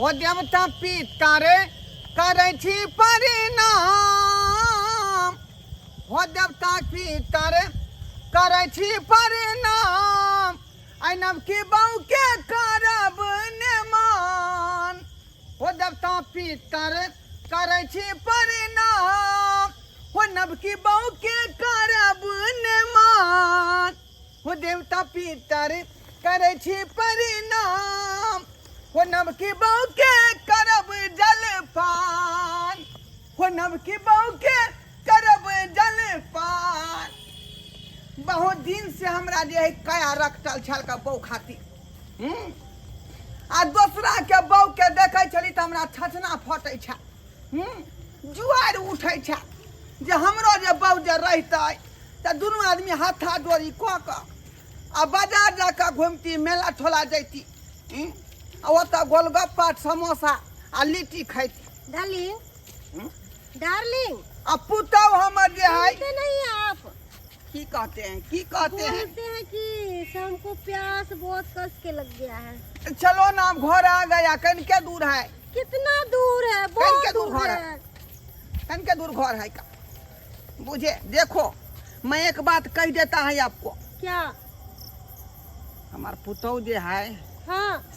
ओ देवता पितर करै छी परिणाम, ओ देवता पितर करै छी परिणाम, आइ नवकी बहू के करब नेमान। ओ देवता पितर करै छी परिणाम, ओ नवकी बहू के करब नेमान। हो देवता पितर करै छी परिणाम, हो नवकी बहू के करब जलपान, हो नवकी बहू के करब जलपान। बहुत दिन से हमरा जे है कया रखटल छल का बहू खातिर, आ दोसरा के बहू के देखै छली तऽ हमरा छछना फटै छल, जुआरि उठै छल जे हमरो जे बहू जे रहितै तऽ दुनू आदमी हाथा जोड़ी कऽ कऽ आ बाजार जा कऽ घुमती, मेला ठोला जैती, आ ओतऽ गोलगप्पा समोसा आ लिट्टी खैती। Darling, darling. आ पुतहु हमर जे है, सुनते नहीं हैं आप? की कहते हैं, की कहते हैं? बोलते हैं कि हमको प्यास बहुत कस के लग गया है। चलो ना, अब घर आ गया। कनके दूर है? कितना दूर है? बहुत कनके दूर दूर घर है। है? कनके दूर घर है का बुझे? देखो, मैं एक बात कह देता है आपको। क्या? हमार पुतहु जे है,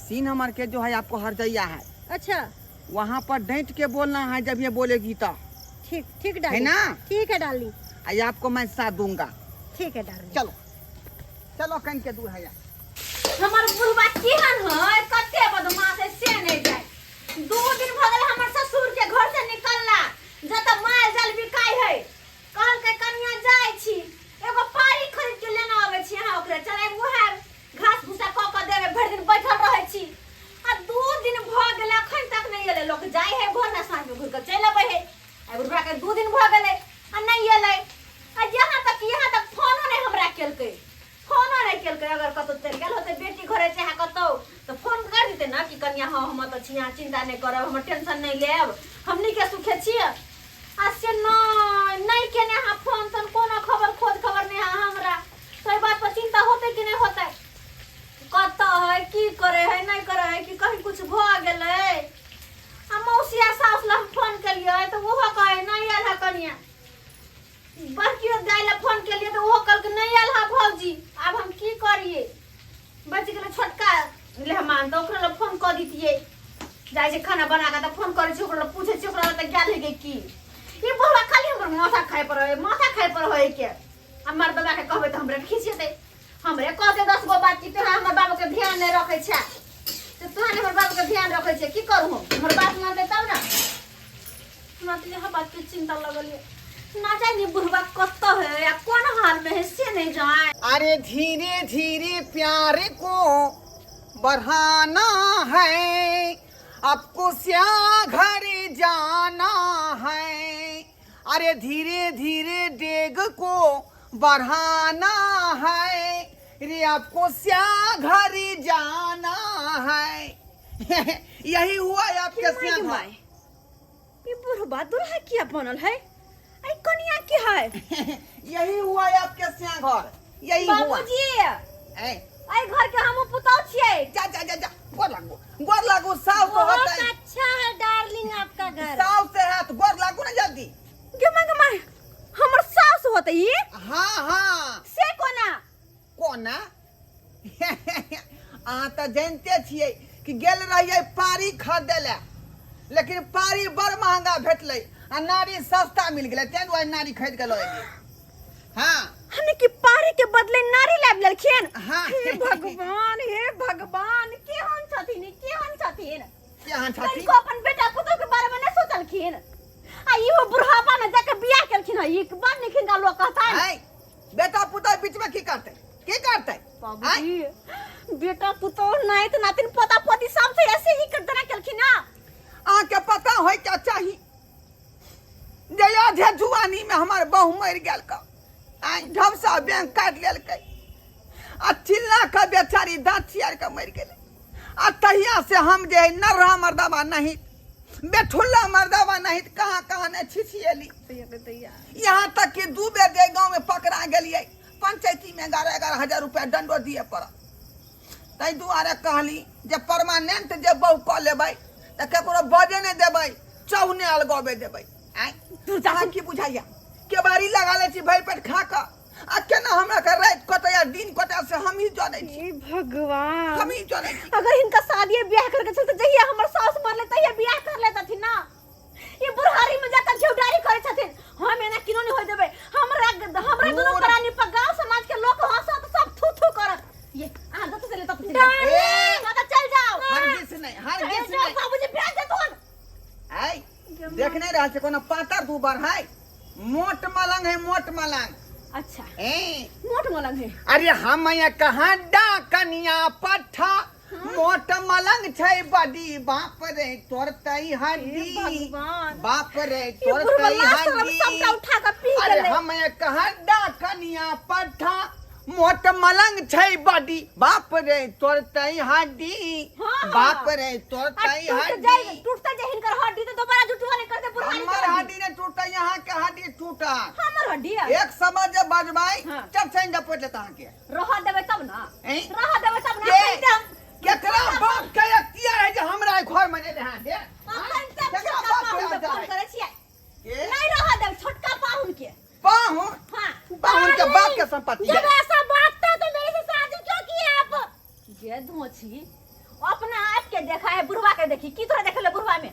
सीन हमार के जो है आपको हरजैया है। अच्छा। वहाँ पर डांट के बोलना है जब ये बोलेगी तो। ठीक ठीक है डार्लिंग। ना? ठीक है डार्लिंग। आ आपको मैं साथ दूंगा। ठीक है डार्लिंग। चलो चलो, कन के दूर है यार। हमर बुढ़बा केहन है, कते बदमाश है से नहि जाय। 2 दिन भऽ गेल हमर ससुर के घर से निकलला, जतऽ माल जाल बिकाय है। कहलकै कनिया जाइ छी, एगो पारी खरीद के लेने अबै छी, अहाँ ओकरे चलायब, उएह घास भूसा कऽ कऽ देबै, भरि दिन बैठल रहै छी। आ 2 दिन भऽ गेलै अखन तक नहि एलै। लोक जाइ है भोर में, साँझ में घुरि कऽ चलि अबै है। आ बुढ़बा के 2 दिन भऽ गेलै आ नहि एलै। आ यहाँ तक फोनो नहि हमरा केलकै, फोनो नहि केलकै। अगर कतौ चलि गेल होतै बेटी घरे चाहे कतौ तऽ फोन कर देतै ने कि कनिया हँ हम तऽ छी, अहाँ चिंता नहि करब, हमर टेंशन नहि लेब, हम नीके सुखे छियै। आ से नहि, नहि केने अहाँ फोन तोन, कोनो खबर खोज खबर नहि अहाँ हमरा। तऽ एहि बात पर चिंता होतै कि नहि होतै? कतऽ है, की करे है, नहि करे है, कि कहीं कुछ भऽ गेलै? आ मौसिया साउस लग हम फोन केलियै तऽ ओहो कहै नहि आयल है कनिया। बड़कियो दाइ लए फोन केलियै तऽ ओहो कहलकै नहि आयल है भौजी। आब हम की करियै? बचि गेलै छोटका मेहमान तऽ ओकरा लग फोन कऽ दितियै। जाइ छै खाना बना कऽ तऽ फोन करै छी ओकरा लग, पूछै छी ओकरा लग तऽ गेल है की। ई बुढ़वा खाली हमर माथा खाइ पर है, माथा खाइ पर है के। आ मर्दबा के कहबै तऽ हमरे खिसियेतै, हमरे कहतै 10 गो बात कि तोरा हमर बाबू के ध्यान नहि रखै छै, तऽ तोरा हमर बाबू के ध्यान रखै छै। की करू हम? हमर बात मानतै तब ने। हमरा तऽ इएह बात के चिंता लगल ये, ना जानी बुढ़वा कतऽ है या कोन हाल में है से नहीं जाए। अरे धीरे धीरे प्यार को बढ़ाना है, आपको स्या घर जाना है। अरे धीरे धीरे डेग को बढ़ाना है रे, आपको स्या घर जाना है। यही हुआ है आपके स्या घर। माय, ई बुढ़वा दुल्हा किया बनल है? आई कनिया की है? यही हुआ है आपके स्या घर, यही हुआ। बाबूजी। ए। आई घर के हम पुतौ छियै। जा जा जा जा, गोर लागू, गोर लागू। साव को बहुत होता है। अच्छा है डार्लिंग आपका घर। साव से है तो गोर लागू ना जल्दी। गे माय, गे माय, हमर सास होते ई? हाँ हाँ। से कोना? कोना? अहाँ तऽ जानते छियै कि गेल रहियै पारी खरीदे लए, लेकिन पारी बड़ महंगा भेटलै आ नारी सस्ता मिल गेलै, ताहि दुआरे नारी खरीद के लऽ एलियै। हाँ। हने कि पारी के बदले नारी लाबि लेलखिन? हाँ। हे भगवान, हे भगवान, केहन छथिन ई, केहन छथिन? केहन छथिन? तनिको अपन बेटा पुतोह के बारे में नहि सोचलखिन। आ इहो बुढ़ापा में जाके बियाह केलखिन हँ, ई बड़ नीक हिनका लोक कहतनि। आँय, बेटा पुतोह बीच में की करतै, की करतै? बाबूजी, बेटा पुतोह नाइत नातिन पोता पोती सब से ऐसे ही कर देना केलखिन ना। अहाँके पता होय के चाही जे आधे जुआनी में हमार बहू मरि गेल का, आइ ढबसा बैंक काटि लेलकै आ चिल्ला के बेचारी दाँत चियार के मरि गेलै। आ तहिया से हम जे है नर्रा मर्दाबा नहीं, बेठुल्ला मर्दाबा नहीं, कहाँ कहाँ नहीं छिछिएली। यहाँ तक कि 2 बेर जे गाँव में पकड़ा गेलियै, पंचायती में 11-11 हजार रुपया दंडो दिए पड़ल। ताहि दुआरे कहली जे परमानेंट जे बहू कऽ लेबै तऽ ककरो बजे नहि देबै चौने अलगबे देबै आँय तू जा अहाँ की बुझाइया केबाड़ी लगा लै छी भरि पेट खा कऽ आ केना हमरा के राति कतऽ या दिन कतऽ से हमही जनै छी हे भगवान हमही जनै छी अगर हिनका शादी ब्याह करके चलते जहिया हमर सास मरले तहिया ब्याह कर लेतथिन ना ये बुढ़ारी में जाकर झेउडारी करे छथिन हम एना किनो नहीं होय देबै हमरा हमरा दुनू बूढ़। प्राणी पर गांव समाज के लोग हंसत सब थू थू करत ये अहाँ जत चले तत चले जाओ ए! ना तो चल जाओ हरगिज नहि हरगिज चल जाओ नहि बाबूजी भेज देथुन आइ देख नहि रहल छै कोनो पातर दूबर है मोट मलंग है मोट मलंग अच्छा ए मोट मलंग है अरे हम यहाँ कहाँ डाकनिया पट्ठा मोट मलंग छै बड़ी बाप रे तोड़तै हड्डी हे भगवान। बाप रे ये तोड़तै बुढ़वा लास्ट हम हड्डी सबटा उठा के पी अरे गेलै हम यहाँ कहाँ डाकनिया पट्ठा मोट मलंग छै बड़ी बाप रे तोड़तै हड्डी हाँ। बाप रे आ तोड़तै टूट जाए हड्डी टूटता जाए हिनकर हड्डी तो दोबारा जुटवा नहीं करते बुढ़ारी हमर हड्डी ने टूटतै यहाँ के हड्डी टूटत हमर हड्डी है एक समय जे बजबै हाँ। चट से जपट लेता अहाँके रह देबै तब ना ऐं? रह देबै तब ना के? कहिते हम केकरा बाप के अख्तियार है जे हमरा घर में नहीं रहा दे अखन तक केकरा छोटका बाप के पाहुन के अधिकार फोन है? करै छियै के? नहीं रह देब छोटका पाहुन के पाहुन हाँ पाहुन के बाप के संपत्ति जब है ऐसा बात था तो मेरे से शादी क्यों की आप ये धोछी अपना आप के देखा है बुढ़वा के देखी की तोरा देखले बुढ़वा में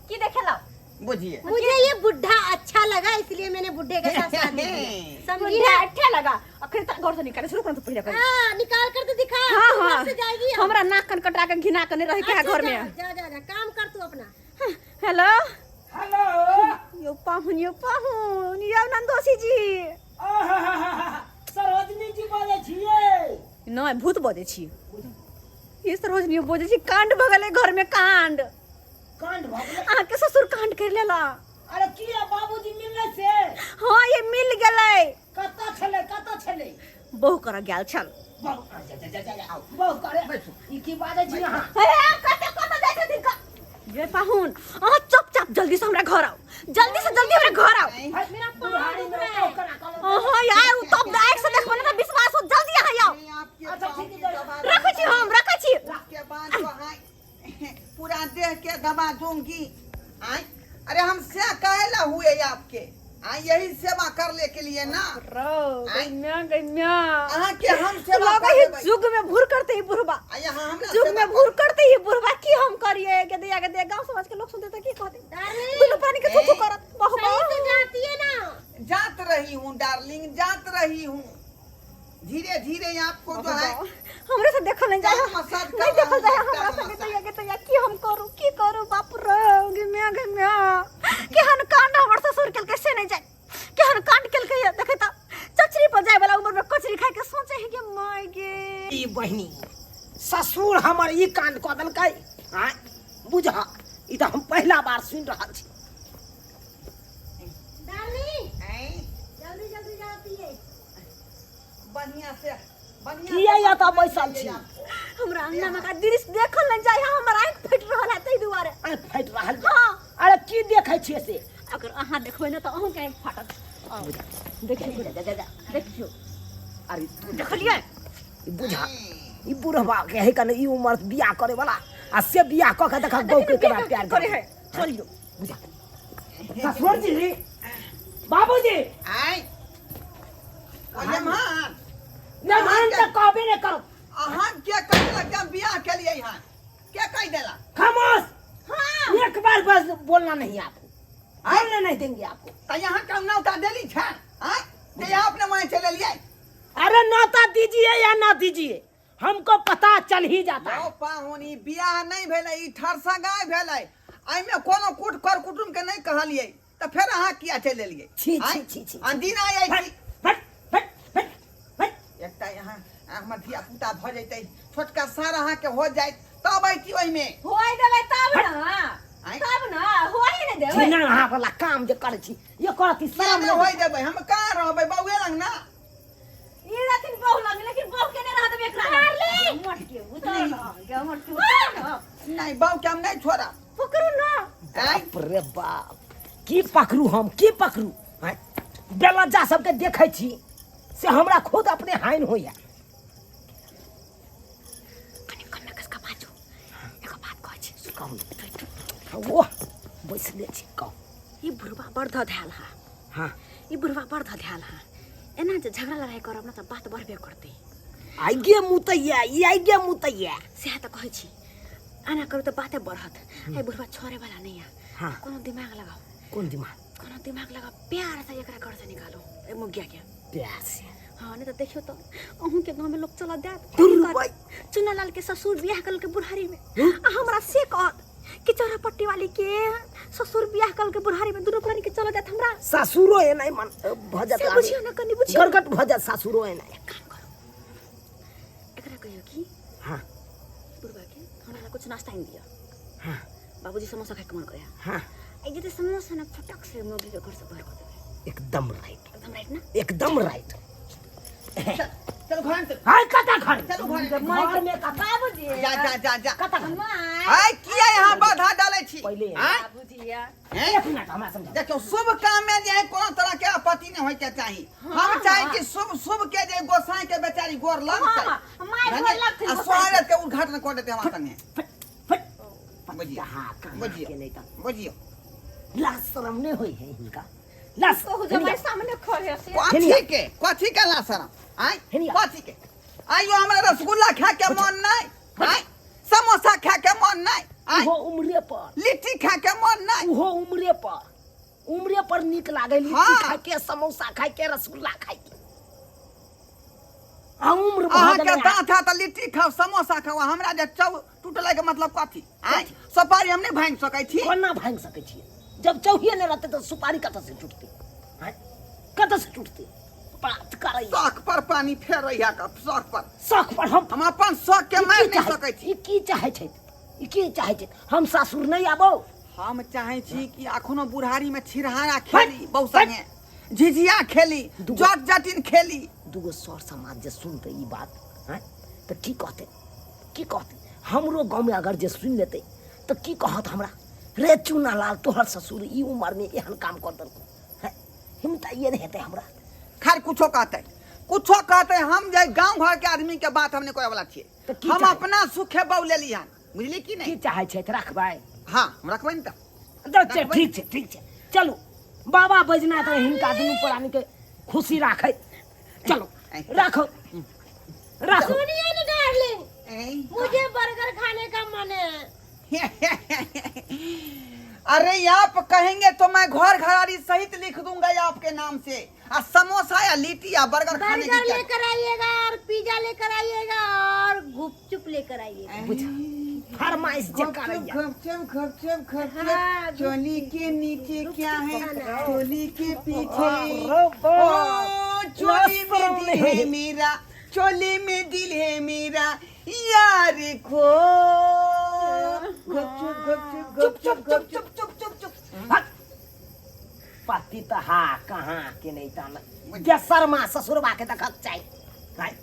की देखेला बुझिए मुझे ये बुढ़ा अच्छा लगा इसलिए मैंने बुढ़े के साथ शादी की समझी बुढ़ा ना अच्छा लगा अखन तक घर से निकाले शुरू कर तो पहले कर हाँ निकाल कर तो दिखा हाँ तू हाँ घर से जाएगी अब। हमरा नाक कान कटा के घिना के नहीं रहे के है अच्छा, घर जा, में जा जा जा काम कर तू अपना हेलो हेलो यो पाहुन यो पाहुन यो नंदोसी जी आहाहाहा, सरोजनी जी बोलै छियै नहीं भूत बजै छी ये सरोजनी बजै छी कांड भऽ गेलै घर में कांड कांड भऽ गेलै अहाँके ससुर कांड कर लेला अरे किया बाबूजी मिललै से हाँ ये मिल गेलै कतऽ छलै कतऽ छलै बहु कर गेल छल बहु आ, जा जा जा जा जा, बहु करे ई की बाजै छी अहाँ हे कतऽ कतऽ जाइ छथिन ये पाहुन अहाँ चुपचाप जल्दी से हमरा घर आउ जल्दी से जल्दी हमरा घर आउ मेरा पाँव बुढ़ारी दुख में रहा है बहु करा कहलहुँ। अहाँ आउ तब आँखि से देखबै ने तऽ विश्वास हो जल्दी अहाँ आउ अच्छा, ठीक है, रखै छी हम रखै छी उसके बाद जो है पूरा देह के दबा दूंगी आय अरे हम से काहेला हुए आपके आय यही सेवा करले के लिए ना गैम्या गैम्या अहाँ के हम सेवा लगे कर ही देबै जुग में भूर करते ही बुढ़बा आ यहाँ हमरा जुग सेवा में भूर करते ही बुढ़बा की हम करिए के दिया के दिया गांव समाज के लोग सुनते तो की कहते डार्लिंग दुनू प्राणी के थू थू करत बहु सही से बहु जाती है ना जात रही हूँ डार्लिंग जात रही हूँ धीरे धीरे आपको जो है हमरे से देखल नहीं जाए टांग मसाज कर नहीं देखल रहा जाए हूँ, हमरा टांग संगे मसाज। तैया के तैया की हम करू की करू बाप रे गे म्या गे म्या केहन कांड हमर ससुर केलकै से नहीं जाए केहन कांड केलकै ये देखे त चचरी पर जाए वाला उम्र में कचरी खाए के सोचे है कि माय गे ई बहिनी ससुर हमर ई कांड कऽ देलकै आँय बुझह ई तऽ हम पहिला बार सुनि रहल छी डार्लिंग आँय, जल्दी जल्दी जाती है बढ़िया से बढ़िया किया से एतऽ बैसल छी हमरा अंगना में का दृश्य देखल नहीं जाए हमर आंख फटि रहल है ताहि दुआरे आँखि फाटि रहल यऽ। हाँ अरे की देखै छियै से अगर अहाँ देखबै ने तऽ अहूँके आँखि फाटत आउ, देखियौ जा, जा, जा, जा। देखियौ अरे तू देखलियै ई बुझा ई बुढ़वा के है कने ई उम्र बियाह करे वाला आ से बियाह कऽ के देखा गौ के केना प्यार करे है चलियौ बुझा ससुर जी बाबूजी आय मेहमान मेहमान तऽ कहबे नहि करब अहाँ के कहि देलक जे हम बियाह केलियै हन के कहि देलक खामोश हाँ एक बार बस बोलना नहीं आपको बोलने नहीं देंगे आपको तऽ यहाँ के हम नौता देली छै आँय जे यहाँ अपने मने चलि एलियै अरे नौता दीजिए या ना दीजिए हमको पता चल ही जाता यौ है पाहुन ई बियाह नहि भेलै ई ठरसगाय भेलै एहिमे कोनो कूट कर कुटुम के नहि कहलियै तऽ फेर अहाँ किया चलि एलियै छी, आँय? छी, छी, छी। अनदिना आइ फट छी फट फट फट फट एकटा यहाँ हमर धिया पुता भऽ जैतै छोटका सार अहाँके हो जाइत तब अयती ओहिमे होय देबै तब ने आँय? तब ने होय ने देबै छी अहाँ वाला काम जे करै छी ये करती किया शरम नहि नहि होय देबै हम कहाँ रहबै बौए लग ना ई रहथिन बहु लग लेकिन बहु के नहि रह देबै एकरा लग। मोट के उतर न गे मोट के उतर न नहि बहू के हम नहि छोड़ब पकड़ू ना आँय? बाप रे बाप की पकड़ू हम की पकड़ू आँय? बेलज्जा सबके देखै छी से हमरा खुद अपने हानि होइया कनि कन्ना कसका बाजू एगो बात कहै छी कहू टोइ ओह बैसले छी कहू ई बुढ़वा बड़ धधायल हा हाँ ई बुढ़वा बड़ धधायल हा एना जे झगड़ा लड़ाई करब ना तऽ बात बढ़बे करतै आइगे मुतैया ई आइगे मुतैया सएह तऽ कहै छी एना करू तऽ बाते बढ़त एहि बुढ़वा छोड़े वाला नहीं है हाँ। कोनो दिमाग लगाओ कोन दिमाग कोनो दिमाग लगाओ प्यार से एकरा घर से निकालो एहि मुगिया के प्यार से हाँ नहीं तो देखियो तो अहूँ के गाँव में लोग चला देत दुर भाई। चुनालाल के ससुर बियाह कल के बुढ़ारी में आ हमरा से कहत कि चौरा पट्टी वाली के ससुर बियाह कल के बुढ़ारी में दुनू प्राणी के चला जात हमरा सासुरो एनाइ मन भऽ जात से बुझियो ना कनी बुझियो गरगट भऽ जात सासुरो एनाइ काम करो एकरा कहियो कि हाँ बुढ़वा के हमरा ला कुछ नाश्ता आनि दिअ हाँ बाबूजी समोसा खाए के मन करे हाँ आई जते समोसा ना फटक से मोगी के घर से बाहर कर देबै एकदम राइट एकदम राइट ना एकदम राइट चलो घर में चलो। हाय कता घर चलो घर में। घर में कता बाबूजी जा जा जा जा कता घर आय किया यहाँ बाधा डालै छी पहिले आँय? बाबूजी हैं? एक मिनट हमरा समझा देखियौ शुभ काम में जे है कोनो तरह के आपत्ति नहीं होय के चाही हम चाहे कि शुभ शुभ के जे गोसाई के बेचारी गोर लगतै हाँ, माय गोर लगथिन आ गोसाई के। स्वागत के उद्घाटन कर देते हमरा संगे फट फट बुझियौ हाँ कहाँ बुझियौ के नहीं तऽ बुझियौ लाज शरम नहीं होई है हिनका लाज कहू जमाई सामने खड़े से कथी के कथी के ला शरम आय हेनिया। कथी के आइयो हमरा रसगुल्ला खा के मन नहीं आय समोसा खा के मन नहीं आय उहो उम्रे पर लिट्टी खा के मन नहीं उहो उम्रे पर उम्रे पर नीक लागे लिट्टी हाँ। खाय के समोसा खाय के रसगुल्ला खाय के आ उम्र भऽ अहाँ के गेलै दाँत है तऽ लिट्टी खाउ समोसा खाउ आ हमरा जे चौ टूटलै के मतलब कथी आय सुपारी हम नहि भाङि सकै छी कोना भांगि सकै छियै जब चौहिए नहि रहतै तऽ सुपारी कतऽ से टूटतै आँय कतऽ से टूटतै बात करैया शौक पर पानी फेरैया का शौक पर शौक पर हम हम अपन शौक के ई मारि की नहि चाहै- सकै छी ई की चाहै छथि ई की चाहै छथि हम सासुर नहि आबो हम चाहै छी कि अखनो बुढ़ारी में छिरहारा खेली बहु संगे झिझिया खेली दूगो। जट जटिन खेली दूगो सर समाज जे सुनतै ई बात आँय तऽ की कहतै की कहतै हमरो गाँवमे अगर जे सुनि लेतै तऽ की कहत हमरा रे चूना लाल तोहर ससुर ई उमरमे एहन काम कर देलकौ हैं हिम्मत ये नहि हेतै हमरा खैर कुछो कहते कुछो कहते हम जे गांव घर के आदमी के बात हम नहीं करे वाला छियै तऽ की हम चाहै? अपना सुखे बहु लेली हन बुझली कि की नहीं चाहै छथि रखबै हाँ हम रखबै ने तऽ तऽ रखबै। ठीक छै ठीक छै चलू बाबा बैजनाथ हिनका दुनू प्राणीके खुशी राखै चलो राखो राखो सुनिए ना डार्लिंग ऐं। मुझे बर्गर खाने का मन है अरे आप कहेंगे तो मैं घर घरारी सहित लिख दूंगा ये आपके नाम से आ समोसा या लिट्टी या बर्गर खाने की बर्गर क्या लेकर आइएगा और पिज्जा लेकर आइएगा और गुपचुप लेकर आइएगा बुझ फरमाइश जे करैया घपचप घपचप घपचप हाँ, चोली के नीचे क्या है चोली के पीछे अरे बाप। ओ चोली में दिल है मेरा चोली में दिल है मेरा यार को घपचप घपचप चुप चुप घपचप चुप घपचप चुप चुप चुप चुप हट। पति तऽ हा कहाँ के नहीं तन के शर्मा ससुरबा के देखक चाही राय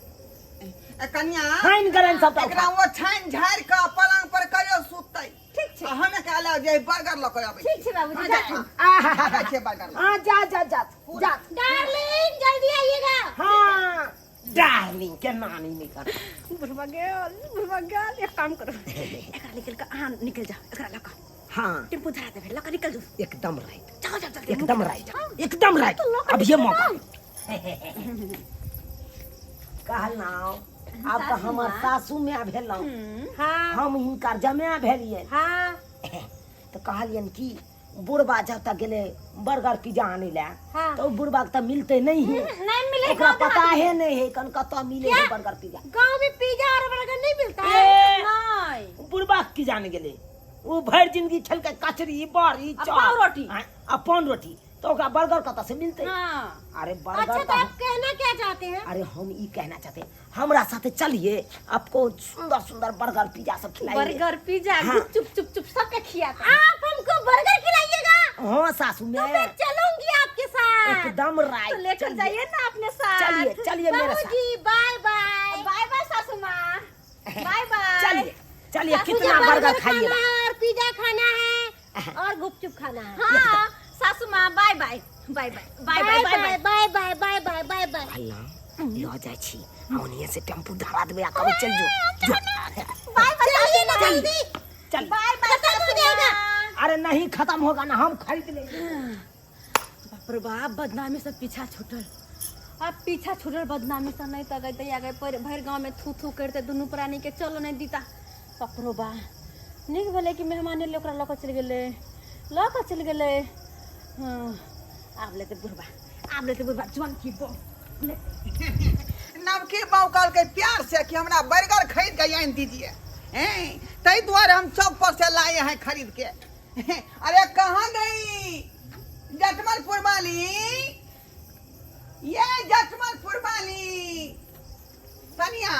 ए, कनिया खाइन गरन सब एकरा वो छानि झाड़ि कऽ पलंग पर कहियो सुततै ठीक छै आ हम एकरा लऽ जे बर्गर लऽ कऽ अबै ठीक छै बाबूजी जा आबै छियै बर्गर लऽ आ जा जा जा जा डार्लिंग जल्दी आइएगा हाँ डार्लिंग के नानी नहीं कर बुढ़वा गेल बुढ़वा गेल एक काम करू एकरा निकल कऽ अहाँ निकल जाओ एकरा लऽ कऽ हाँ टेम्पू धरा देबै लऽ कऽ निकल जाओ एकदम राइट जाओ जाओ जल्दी एकदम राइट एकदम राइट तो लऽ कऽ अब ये निकल मौका जाओ। कहलहुँ आब तऽ हमर सासू माय भेलहुँ हाँ हम हिनकर जमाय भेलियै हाँ तऽ कहलियनि कि बुढ़बा जब तक गेलै बर्गर पिज्जा आनै लए हाँ। तऽ ओ बुढ़बा के तऽ मिलतै नहीं है नहीं मिले ओकरा पता है नहीं है कन कतऽ मिले है बर्गर पिज्जा गांव में पिज्जा और बर्गर नहीं मिलता है ए, नहीं बुढ़बा की जान गेलै ओ भरि जिंदगी खेलकै कचरी बड़ी आ पाव रोटी। आ पान रोटी तो ओकरा बर्गर कतऽ से मिलतै हाँ अरे बर्गर अच्छा तो तऽ आप कहना क्या चाहते हैं अरे हम ई कहना चाहते हैं हमरा साथे चलिए आपको सुंदर सुंदर बर्गर पिज्जा सब खिलाएंगे बर्गर पिज्जा हाँ। चुप चुप चुप सबके खियाते आप हमको बर्गर खिलाइएगा हाँ सासू तो मैं मैं चलूंगी आपके साथ एकदम राइट तो लेकर जाइए ना अपने साथ चलिए चलिए मेरे साथ बाबूजी बाय बाय बाय बाय सासू माँ बाय बाय चलिए चलिए मुझे कितना बर्गर खाना खाइएगा है और पिज्जा खाना है और गुपचुप खाना है हाँ सासू माँ bye bye bye bye bye bye bye bye bye bye bye bye bye फल्ला लऽ जाइ छी आ ओनिये से टेम्पू धरा देबै आ कहबै चल जो जो बाय बाय चलिए ना चल। जल्दी चल बाय बाय खत्म हो सासू जाएगा। माँ अरे अरे नहीं खत्म होगा ना, हम खरीद लेंगे। बाप रे बाप, बदनामी से पीछा छूटल, अब पीछा छूटल बदनामी से नहीं तगै तैया गए पर भरि गाँव में थू थू करते दुनू प्राणी के चलो नहीं दीता। बाप रे बा, नीक भेलै कि मेहमान एलै, ओकरा लऽ कऽ चलि गेलै, लऽ कऽ चलि गेलै। हँ, आब लेतै बुढ़बा, आब लेतै बुढ़बा जुआन की बो। नवकी बाबू कहलकै प्यार से कि हमरा बर्गर खरीद के आनि दीजिए, हैं, ताहि दुआरे हम चौक पर से लाए हैं खरीद के। अरे कहाँ गई जटमलपुर वाली? ये जटमलपुर वाली सनिया,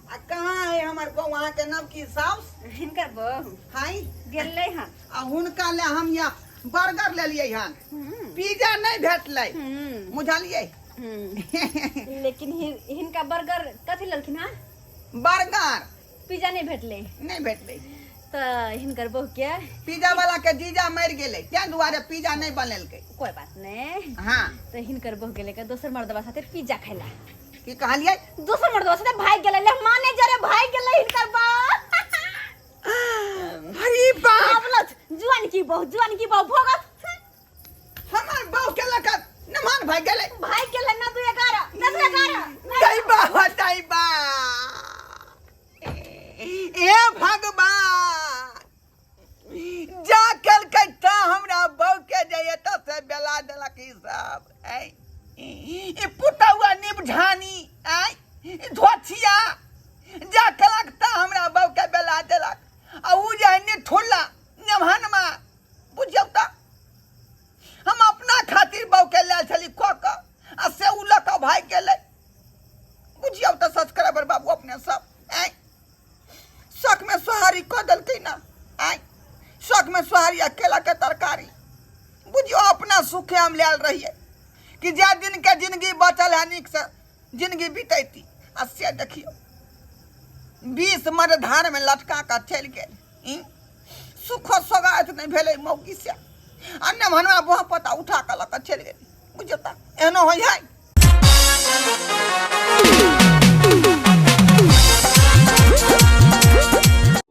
आ कहाँ है हमर बहू, अहाँके नवकी साउस? हिनकर बहू हाय गेलै हन। आ हुनका ले हम या बर्गर लेलियै हन, पिज्जा नहि भेटलै, बुझलियै? लेकिन हिनका बर्गर कथी लेलखिन हँ? बर्गर। पिज्जा नहि भेटलै? नहि भेटलै। तऽ हिनकर बहू के पिज्जा वाला के जीजा मरि गेलै, ताहि दुआरे पिज्जा नहि बनेलकै। कोई बात नहीं। हाँ। तऽ हिनकर बहू गेलै के दोसर मर्दबा साथे पिज्जा खाइला। की कहलियै? दोसर मर्दबा साथे भागि गेलै, ले माने जरे भागि गेलै हिनकर बहू। अरे बाप! आबलत जुआन की बहू, जुआन की बहू भोगत। हमर बहू के लऽ कऽ नमान भागि गेलै। भागि गेलै न दू 11, न दू 11। दैबा दैबा, हे भगवान, जा केलकै तऽ हमरा बहू के जे एतऽ से बेला देलक ई सब। ऐ ई पुतौआ निबझानी, ऐ ई धोछिया जा केलक तऽ हमरा बहू के बेला देलक, आ उ जे है निठुल्ला नेमहनमा, बुझियौ तऽ हम अपना खातिर बहू के लायल छली कऽ कऽ, आ से उ लऽ कऽ भागि गेलै। बुझियौ तऽ सब्सक्राइबर बाबू अपने सब, ऐ शौक में सोहारी कऽ देलकै ना, ऐ शौक में सोहारी आ केला के तरकारी। बुझियौ अपना सुखे हम लायल रहियै कि जे दिन के जिंदगी बचल है नीक से जिंदगी बितैती, आ से देखियौ 20 मर धार में लटका कऽ चलि गेल। ई सुखो सोगायत नहि भेलै मौगी से, आ नेमहनवा बह पता उठा कऽ लऽ कऽ चलि गेल। बुझियौ तऽ एहनो होइ है।